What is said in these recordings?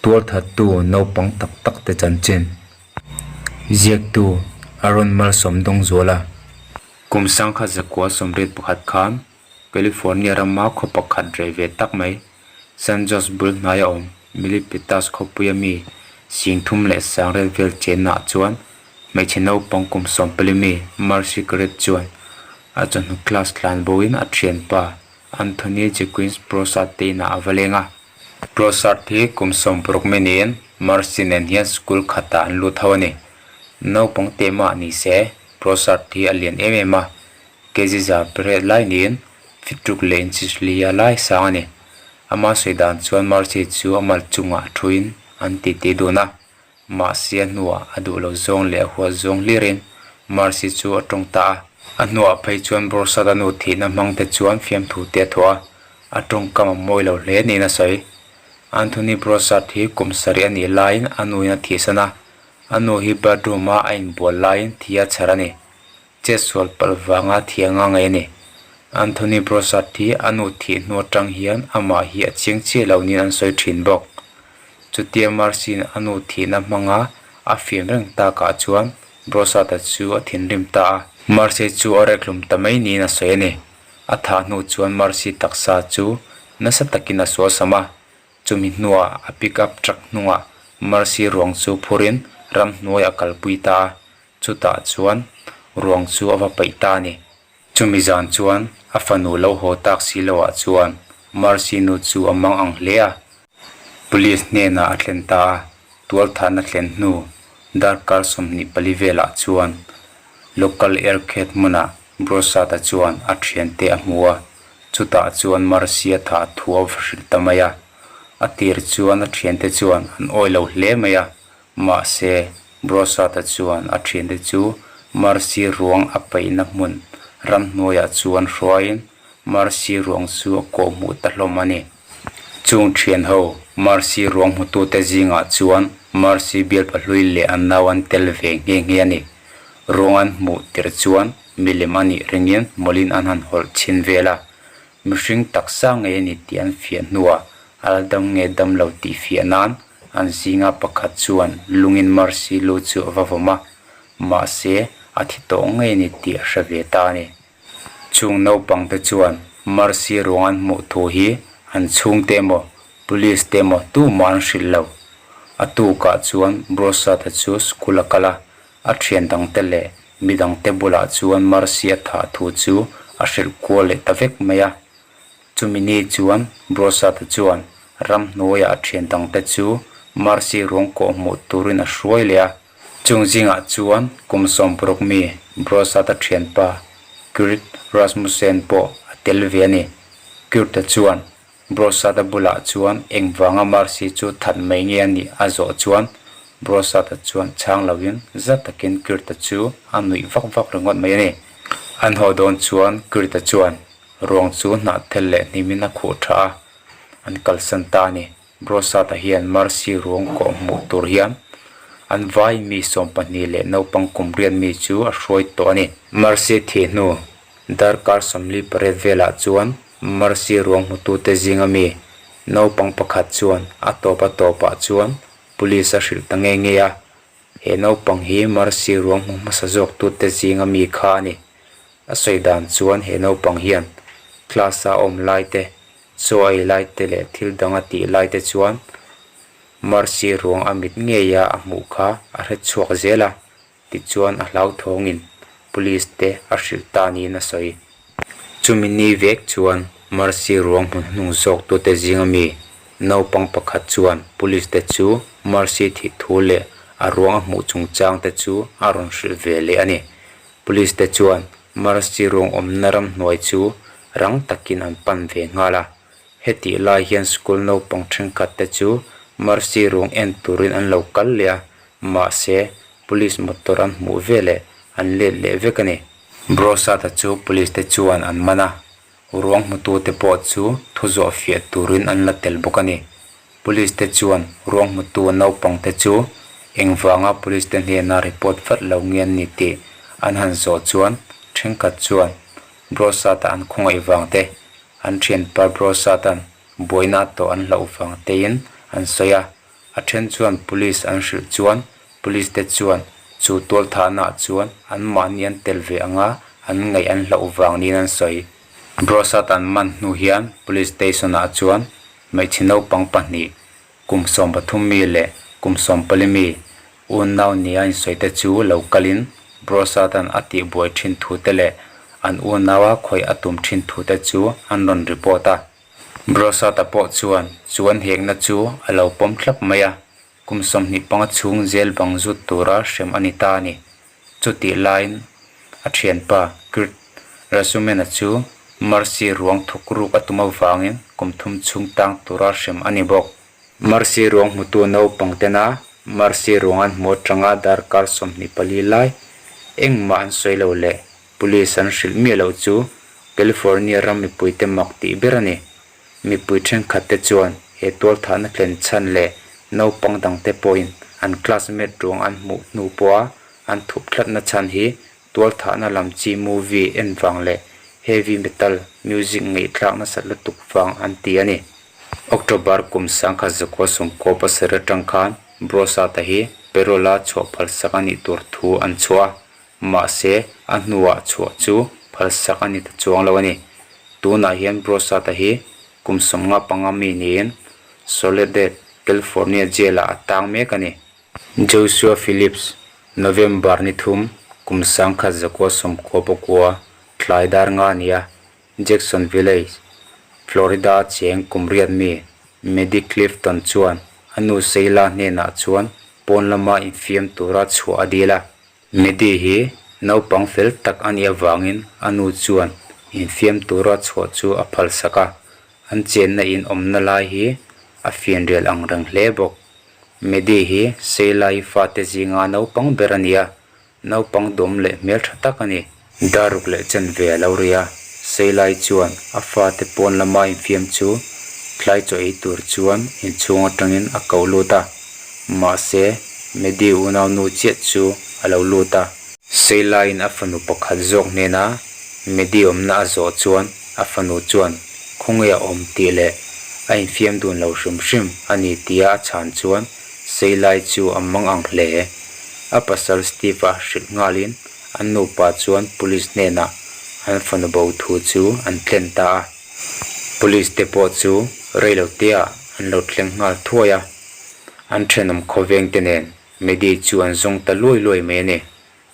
Tualthattu naupang tak tak te chanchin ziaktu Aaron Malsawmdawngzuala. Kum sangkhat zakua 81 khan California rama khaw pakhat reh ve tak mai San Jose bul hnaia awm Milpitas khawpuia mi sing thum leh sangrel vel chennaah chuan hmeichhe naupang kum 14 mi Marcy Garrett chuan a chawhnu class tlan boin a thianpa Anthony Jenkins Broussard te inah a va leng a. Broussard hi kum 60 mi niin Marcy nen hian school khatah an lut ho a ni. Naupang te mah ni se Broussard hi a lian em em a, kg 108 lai niin feet ruk leh inches li a lai sang a ni. Ama sawi dan chuan Marcy chu a mal chungah thuin an titi dun a, mahse a hnuah a duh lo zawng leh a huat zawng hlirin Marcy chu a tawng ta a. A hnuah phei chuan Broussard a nu thihna hmang te chuan fiamthu te a thawh a, a tawngkam a mawi lo hle niin a sawi. Anthony Broussard hi kum sarih a nih laiin a nuin a thihsan a, a nu hi bathroom a a inbual laiin thi a chhar a ni. Chetsual palh vanga thiang a ngaih a ni. Anthony Broussard hi a nu thih hnu atang hian amah hi a chiang chiah lo niin an sawi thin bawk. Chutia Marcy-in a nu thihna hmanga a fiam reng takah chuan Broussard-a chu a thinrim ta a. Marcy chu a rekhlum ta mai niin a sawi a ni. A thah hnu chuan Marcy taksa chu nasa takin a sualsam a. Chumi hnuah a pickup truck hnungah Marcy ruang chu phurin ramhnuai a kalpui ta a. Chutah chuan ruang chu a va paih ta a ni. Chumi zan chuan a fanu lo haw tak si loah chuan Marcy nu chu a mang ang hle a. Police hnenah a thlen ta a, tualthahna thlen hnu darkar 24 velah chuan local aircraft hmunah Broussard-a chuan a thiante a hmu a, chutah chuan Marcy a thah thu a va hrilh ta mai a. A tir chuan a thiante chuan an awi lo hle mai a, mahse Broussard-a chuan a thiante chu Marcy ruang a paihna hmun ramhnuaiah chuan hruaiin Marcy ruang chu a kawh hmuh ta hlawm a ni. Chung thian ho Marcy ruang hmutute zingah chuan Marcy bialpa hlui leh an nau an tel ve nghe nghe a ni. Ruang an hmuh tirh chuan milem a nih ringin mawlin an han hawlh chhin vel a, mihring taksa ngei a ni tih an fiah hnuah a la dam nge dam lo tih fiah nan an zinga pakhat chuan lungin Marcy lu chu a va vawm a, mahse a thi tawh ngei a ni tih a hre ve ta a ni. Chung naupangte chuan Marcy ruang an hmuh thu hi an chhungte emaw Police te emaw tumah an hrilh lo. A tukah chuan Broussard-a chu school a kal a, a thian dangte leh midangte bulah chuan Marcy a thah thu chu a hrilh kual leh ta vek mai a. Chumi ni chuan Broussard-a chuan ramhnuaiah a thian dangte chu Marcy ruang kawh hmuh turin a hruai leh a. Chung zingah chuan kum 60 mi Broussard-a thianpa Kurt Rasmussen pawh a tel ve a ni. Kurt-a chuan Broussard-a bulah chuan engvanga Marcy chu that mai nge a nih a zawh chuan Broussard-a chuan chhang loin za takin Kurt-a chu a nuih vak vak ringawt mai a ni. An haw dawn chuan Kurt-a chuan ruang chu hnah thel leh hnimin a khuh tha a, an kalsan ta a ni. Broussard-a hian Marcy ruang kawh hmuh tur hian an vai mi 12 leh naupang kum riat mi chu a hruai tawh a ni. Marcy thih hnu darkar 48 velah chuan Marcy ruang hmutute zinga mi naupang pakhat chuan a tawp a tawpah chuan police a hrilh ta nge nge a, he naupang hi Marcy ruang hmu hmasa zawk tute zinga mi kha a ni. A sawi dan chuan he naupang hian class a awm lai te, chaw a ei lai te leh thil dang a tih lai te chuan Marcy ruang a mit ngei a a hmuh kha a hre chhuak zel a, tichuan a hlauthawngin police te a hrilh ta niin a sawi. Chumi ni vek chuan Marcy ruang hmun hnung zawk tute zinga mi naupang pakhat chuan police te chu Marcy thih thu leh a ruang a hmuh chungchang te chu a rawn hrilh ve leh a ni. Police te chuan Marcy ruang awmna ramhnuai chu rang takin an pan ve nghal a. Hetih lai hian school naupang thenkhat te chu Marcy ruang en turin an lo kal leh a, mahse police motor an hmuh veleh an let leh vek a ni. Broussard-a chu police te chuan an man a, ruang hmutute pawh chu thu zawh fiah turin an la tel bawk a ni. Police te chuan ruang hmutu naupang te chu engvanga police te hnena report vat lo nge an ni tih an han zawh chuan thenkhat chuan Broussard-a an khawngaih vang te, an thianpa Broussard-a'n buaina a tawh an hlauh vang tein an sawi a. A then chuan police an hrilh chuan police te chuan chu tualthahna ah chuan anmahni an tel ve anga an ngaih an hlauh vang niin an sawi. Brosat an man hnu hian police station ah chuan hmeichhe naupang pahnih kum 13 mi leh kum 14 mi unau nia insawi te chu lo kalin Brosat-a'n a tihbuai thin thu te leh an unaua khawih a tum thin thu te chu an rawn report a. Brosat-a pawh chuan chu an hekna chu a lo pawm thlap mai a, kum 25 chhung zel bang zut tura hrem a ni ta a ni. Chutih laiin a thianpa Kurt Rasumena chu Marcy ruang thuk ruk a tum avangin kum thum chhung tang tura hrem a ni bawk. Marcy ruang hmutu naupang tena Marcy ruang an hmu atanga darkar 24 lai engmah an sawi lo leh police an hrilh miah loh chu California ram mipuite mak tih ber a ni. Mipui thenkhat te chuan he tualthahna thlen chhan leh naupang dangte pawhin an classmate ruang an hmuh hnu pawha an thup tlatna chhan hi tualthahna lam chi movie en vang leh heavy metal music ngaihthlak nasat lutuk vang an ti a ni. October kum 1997 atang khan Brosata hi parole-a chhuah phalsak a nih tur thu an chhuah a, mahse a hnuah chhuah chu phalsak a ni ta chuang lo a ni. Tunah hian Brosata hi kum 55 mi niin Soledad, California jail-ah a tang mek a ni. Joshua Phillips, November ni thum, kum 1999 tlai dar nga a ni a, Jackson Village, Florida-a cheng kum riat mi Maddie Clifton chuan a nu Sheila hnenah chuan pawn lama infiam tura chhuah a dil a. Maddie hi naupang fel tak a nih avangin a nu chuan infiam tura chhuah chu a phalsak a, an chenna in awmna lai hi a fianrial ang reng hle bawk. Maddie hi Sheila-i fate zinga naupang ber a ni a, Naupang dawm leh hmel tha tak a ni. Daruk leh chen ve a lo ri a, Seilai chuan a fate pawn lama infiam chu tlai chaw ei tur chuan inchhung atangin a ko lut a, mahse Medi unaunu chiah chu a lo lut a. Seilaiin a fanu pakhat zawk hnena Medi awmna a zawh chuan a fanu chuan khawnge a awm tih leh a infiam dun lo hrim hrim a ni tia a chhan chuan Seilai chu a mang ang hle. A pasal Steve-a hrilh nghalin an nupa chuan police hnenah an fanu bo thu chu an thlen ta a. Police te pawh chu reiloteah an lo thleng nghal thuai a, an thenawm khawveng te nen Medi chu an zawng ta luai luai mai a ni.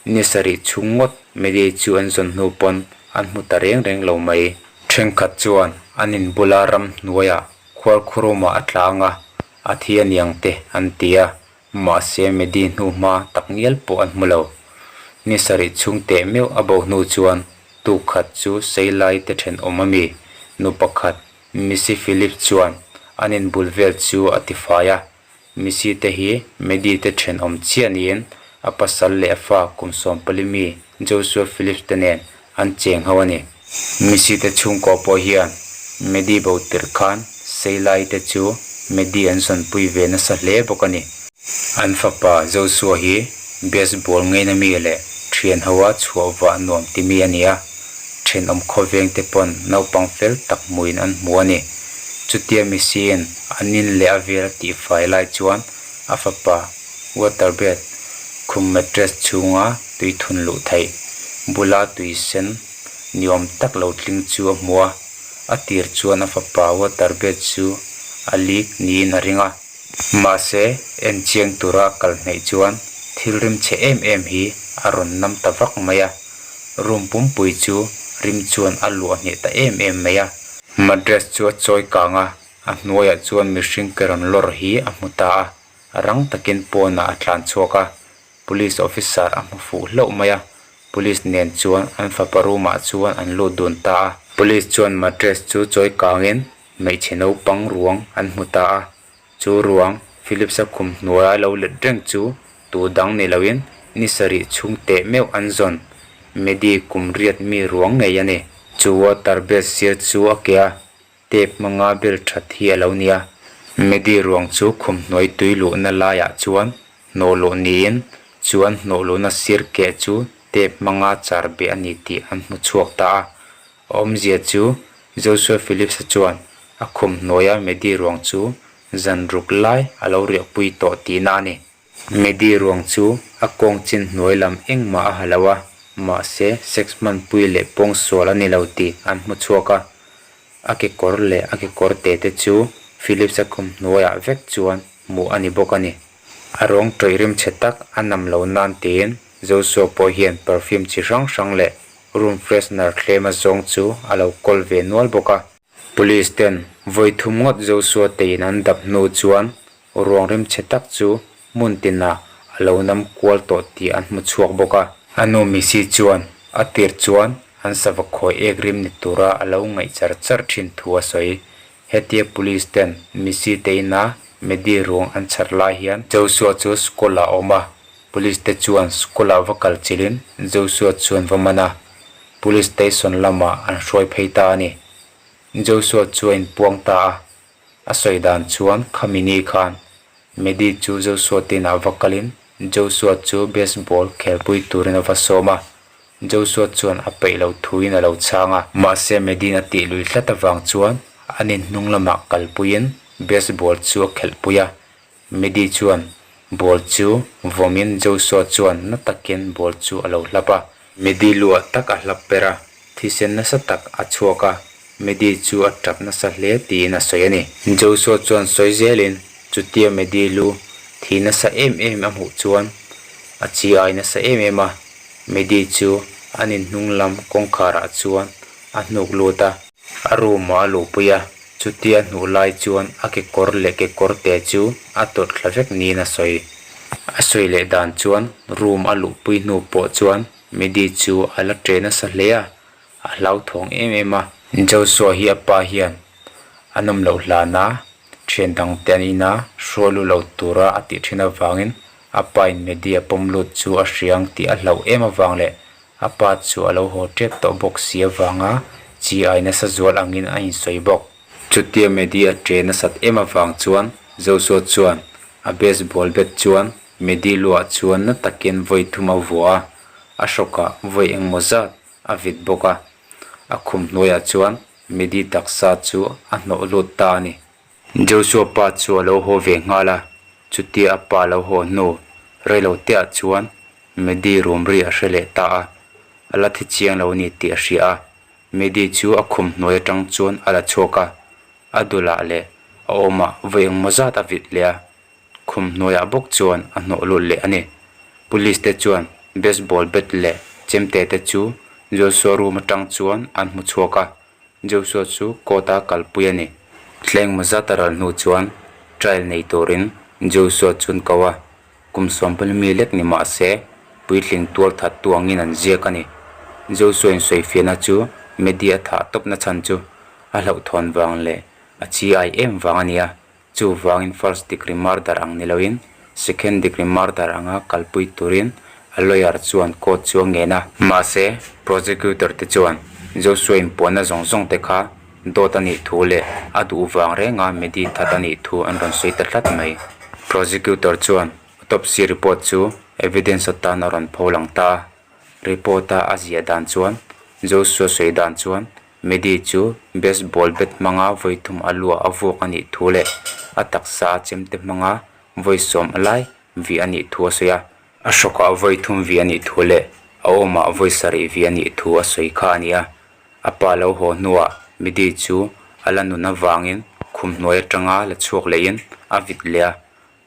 Ni sarih chhung ngawt Medi chu an zawn hnu pawn an hmu ta reng reng lo mai. Thenkhat chuan an inbula ramhnuaiah khuarkhurumah a tlang a, a thi aniang te an ti a. Mahse Medi hnu hma tak ngial pawh an hmu lo. Ni sarih chhung teh meuh a bo hnu chuan tuk khat chu Seilai te thenawm a mi, nu pakhat Missy Phillips chuan an inbul vel chu a tifai a. Missy te hi Medi te thenawm chiah niin a pasal leh a fa kum 14 mi Joshua Phillips te nen an cheng ho a ni. Missy te chhungkaw pawh hian Medi bo tirh khan Seilai te chu Medi an zawnpui ve nasa hle bawk a ni. An fapa Joshua hi baseball ngeina mi leh thian hoa chhuah vah nuam ti mi a ni a, thenawm khawveng te pawn naupang fel tak hmuin an hmu a ni. Chutia Missy-in an in leh a vel a tihfai lai chuan a fapa waterbed khum mattress chhunga tui thun luh theih bula tui sen ni awm tak lo tling chu a hmu a, a tir chuan a fapa waterbed chu a leak niin a ring a. Mahse, en chiang tura a kal hnaih chuan thil rim chhe em em hi a rawn nam ta vak mai a, room pumpui chu rim chuan a luah hneh ta em em mai a. Mattress chu a chawi kang a, a hnuaiah chuan mihring ke rawn lawr hi a hmu ta a, rang takin pawnah a tlan chhuak a, Police officer a hmu fuh hlauh mai a, police nen chuan an fapa room ah chuan an lut dun ta a. Police chuan mattress chu chawi kangin hmeichhe naupang ruang an hmu ta a, chu ruang Phillips-a khum hnuaia lo let reng chu tu dang ni loin ni sarih chhung teh meuh an zawn Medi kum riat mi ruang ngei a ni. Chu water bed sir chu a ke a, Tape hmanga bel that hi a lo nia. Medi ruang chu khum hnuai tui luhna laiah chuan hnawh luh niin chuan hnawh luhna sir keh chu tape hmanga char beh a ni tih an hmu chhuak ta a. A awmzia chu Joshua Phillips-a chuan a khum hnuaia Medi ruang chu zan ruk lai a lo riahpui tawh tihna a ni. Medi ruang chu a kawng chin hnuai lam engmah a ha lo a, mahse sex hmanpui leh pawngsual a ni lo tih an hmu chhuak a. A kekawr leh a kekawr te te chu Phillips-a khum hnuaiah vek chuan hmuh a ni bawk a ni. A ruang tawih rim chhe tak a nam lo nan tiin Joshua pawh hian perfume chi hrang hrang leh room freshener thlem a zawng chu a lo kawl ve nual bawk a. Police ten vawi thum ngawt Joshua teiin an dap hnu chuan Ruang rimchhe tak chu hmun tinah a lo nam kual tawh tih an hmu chhuak bawk a. A nu Missy chuan a tir chuan an sava khawi ek rim ni tura a lo ngaih char char thin thu a sawi. Hetia Police ten Missy te ina Maddie ruang an chhar lai hian Joshua chu school ah a awm a, Police te chuan school ah va kal chilhin Joshua chuan va man a, Police station lamah an hruai phei ta a ni. Joshua chu a inpuang ta a, A sawi dan chuan khami ni khan Medi chu Joshua tinah va kalin Joshua chu baseball khelpui turin a va sawm a, Joshua chuan a peih lo thuin a lo chhang a. Mahse Medi'n a tih lui tlat avang chuan an in hnung lamah kalpuiin baseball chu a khelhpui a, Medi chuan ball chu vawmin Joshua chuan na takin ball chu a lo hlap a. Medi luah tak a hlap per a, thisen nasa tak a chhuak a, Medi chu a tap nasa hle tiin a sawi a ni. Joshua chuan sawi zelin chutia Medi lu thi nasa em em a hmuh chuan a chi ai nasa em em a, Medi chu an inhnung lam kawngkharah chuan a hnuk lut a. A room ah a luhpui a, chutia hnuh lai chuan a kekawr leh kekawr te chu a tawlh thla vek niin a sawi. A sawi leh dan chuan room a luhpui hnu pawh chuan Medi chu a la ṭe nasa hle a, a hlauthawng em em a. Joshua hi a pa hian a nawm loh hlan a, thian dang te an in a, hruai lut lo tura a tih thin avangin a pa in Medi a pawm lut chu a hriang tih a hlauh em avang leh A pa chu a lo haw tep tawh bawk si avanga chi ai nasa zual angin a insawi bawk. Chutia Medi a che nasat em avang chuan Joshua chuan a baseball bat chuan Medi luah chuan na takin vawi thum a vuah a, a hrawkah vawi engmaw zat a vit bawk a. A khum hnuaiah chuan Medi taksa chu a hnawh lut ta a ni. Joshua pa chu a lo haw ve nghal a, chutia a pa lo haw hnu reiloteah chuan Medi room ri a hre leh ta a, a la thi chiang lo a ni tih a hria a. Medi chu a khum hnuai atang chuan a la chhuak a, a dulah leh a awmah vawi engmaw zat a vit leh a, khum hnuaiah bawk chuan a hnawh lut leh a ni. Police te chuan baseball bat leh chemte te chu Joshua room atang chuan an hmu chhuak a, Joshua chu court a kalpui a ni. Thleng mazat a ral hnu chuan trial nei turin Joshua chuan ko a, kum sawmpali mi lek ni mah se puitling tual that tu angin an ziak a ni. Joshua insawifiahna chu media thah tawpna chhan chu a hlauhthawn vang leh a chi ai em vang a ni a, Chuvangin first degree murder ang ni loin second degree murder anga kalpui turin a lawyer chuan court chu a ngen a. Mahse, prosecutor te chuan Joshua inpuanna zawng zawng te kha dawt a nih thu leh a duh vang renga Medi that a nih thu an rawn sawi ta tlat mai. Prosecutor chuan autopsy report chu evidence atan a rawn pho lang ta a, report a a ziah dan chuan Joshua sawi dan chuan Medi chu baseball bat hmanga vawi thum a luah a vuak a nih thu leh a taksa a chemte hmanga vawi sawm a lai vih a nih thu a sawi a. A hrawkah vawi thum vih a nih thu leh a awmah vawi sarih vih a nih thu a sawi kha a ni a. A pa lo haw hnuah Medi chu a la nun avangin khum hnuai atanga la chhuak lehin a vit leh a,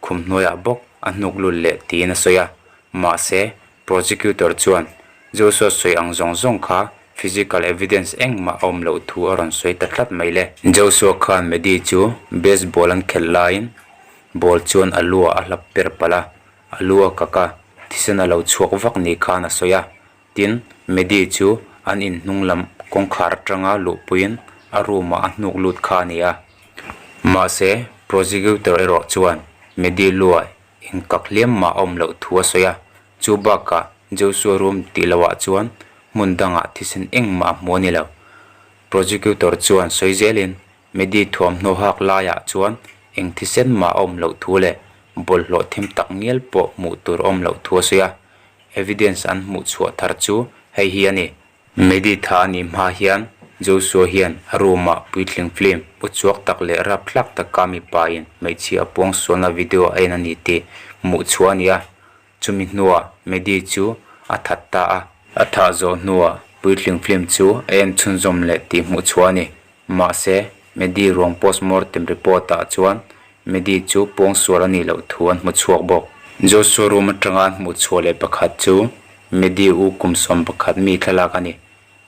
Khum hnuaiah bawk a hnuk lut leh tiin a sawi a, mahse prosecutor chuan Joshua sawi ang zawng zawng kha physical evidence engmah a awm loh thu a rawn sawi ta tlat mai le. Joshua khan Medi chu baseball an khelh laiin ball chuan a lu ah a hlap per palh a, a lu a kak a, thisen a lo chhuak vak ni khan a sawi a, tin Medi chu an in hnung lam kawngkhar atanga luhpuiin a room ah a hnuk lut kha a ni a. Mahse, prosecutor erawh chuan Medi luah inkak hliam mah a awm loh thu a sawi a, chu bakah Joshua room tih lohah chuan hmun dangah thisen engmah a hmu a ni lo. Prosecutor chuan sawi zelin Medi thuamhnaw hak laiah chuan eng thisen mah a awm loh thu leh bawlhhlawh them tak ngial pawh hmuh tur a awm loh thu a sawi a, evidence an hmuh chhuah thar chu hei hi a ni. Medi tha a nih hma hian Joshua hian a room-ah puitling film uchuak tak leh rapthlak taka mipain hmeichhia a puangsualna video a en a ni tih hmuh chhuah a ni a. Chumi hnuah Maddie chu a that ta a. A thah zawh hnuah puitling film chu a en chhunzawm leh tih hmuh chhuah a ni. Mahse, Maddie ruang postmortem report ah chuan Maddie chu puangsual a nih loh thu an hmu chhuak bawk. Joshua room atanga an hmuh chhuah leh pakhat chu Maddie u kum 11 mi thlalak a ni.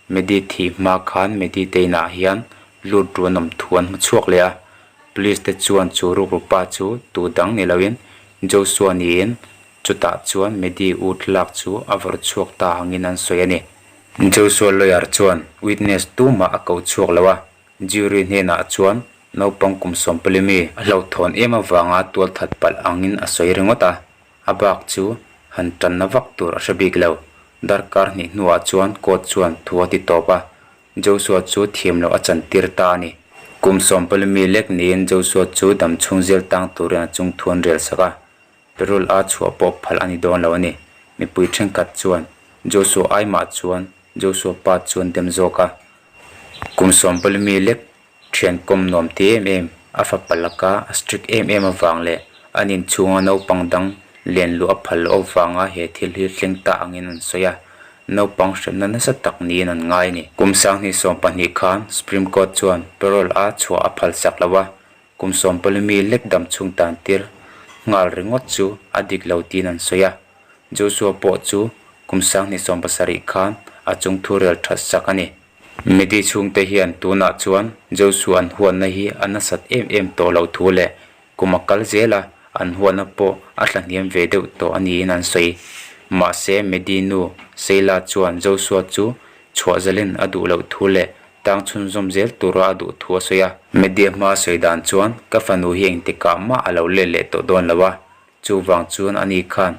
Maddie thih hma khan Maddie te inah hian lut ru an awm thu an hmu chhuak leh a. Police te chuan chu rukru pa chu tu dang ni loin Joshua niin chutah chuan Maddie u thlalak chu a vawrh chhuak ta angin an sawi a ni. Joshua lawyer chuan witness tumah a ko chhuak lo a, jury hnenah chuan naupang kum 14 mi a hlauhthawn em avanga tualthat palh angin a sawi ringawt a, a bak chu han tanna vak tur a hre bik lo. Darkar hnih hnuah chuan court chuan thu a ti tawp a, Joshua chu thiam loh a chantir ta a ni. Kum 14 mi lek niin Joshua chu damchhung zel tang turin a chung thu an rel sak a, Parole a chhuah pawh phal a ni dawn lo a ni. Mipui thenkhat chuan Joshua ai mah chuan Joshua pa chuan dem zawk a. Kum 14 mi lek thian kawm nuam ti em em, a fapa laka a strict em em avang leh an inchhunga naupang dang len luh a phal loh avanga he thil hi thleng ta angin an sawi a. Naupang hremna nasa tak niin an ngai a ni. Kum 2020 khan Supreme Court chuan parole a chhuah a phal sak lo a, Kum 14 mi lek dam chhung tan tir nghal ringawt chu a dik lo tiin an sawi a. Joshua pawh chu kum 2070 khan a chung thu rel that sak a ni. Medi chhungte hian tunah chuan Joshua an huanna hi a nasat em em tawh loh thu leh kum a kal zel a, an huanna pawh a thlahniam ve deuh tawh a niin an sawi. Mahse, Medi nu Sheila chuan Joshua chu chhuah zalen a duh loh thu leh tang chhunzawm zel tura a duh thu a sawi a. Media hma sawi dan chuan ka fanu hi engtikah mah a lo let leh tawh dawn lo a, chuvang chuan ani khan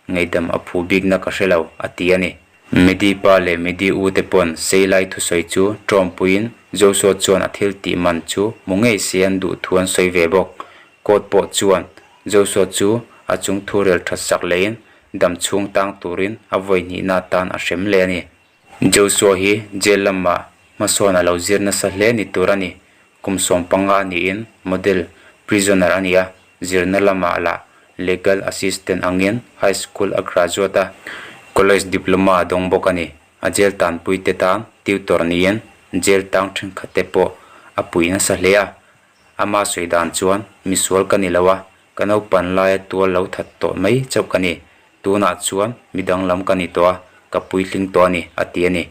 ngaihdam a phu bikna ka hre lo, a ti a ni. Medi pa leh Medi u te pawn Seilai thusawi chu tawmpuiin Joshua chuan a thil tih man chu hmu ngei se an duh thu an sawi ve bawk. Court pawh chuan Joshua chu a chung thu rel that sak lehin dam chhung tang turin a vawi hnihna atan a hrem leh a ni. Joshua hi jail lamah hmasawn a lo zir nasa hle ni tur a ni. Kum 15 niin model prisoner a ni a, zirna lamah lah legal assistant angin high school a graduate a, college diploma a dawng bawk a ni. A jail tanpuite tan tutor niin jail tang thenkhatte pawh a pui nasa hle a. Ama sawi dan chuan, Misual ka ni lo a, ka naupan laia tual lo that tawh mai chauh ka ni. Tunah chuan mi danglam ka ni tawh a, ka puitling tawh a ni, a ti a ni.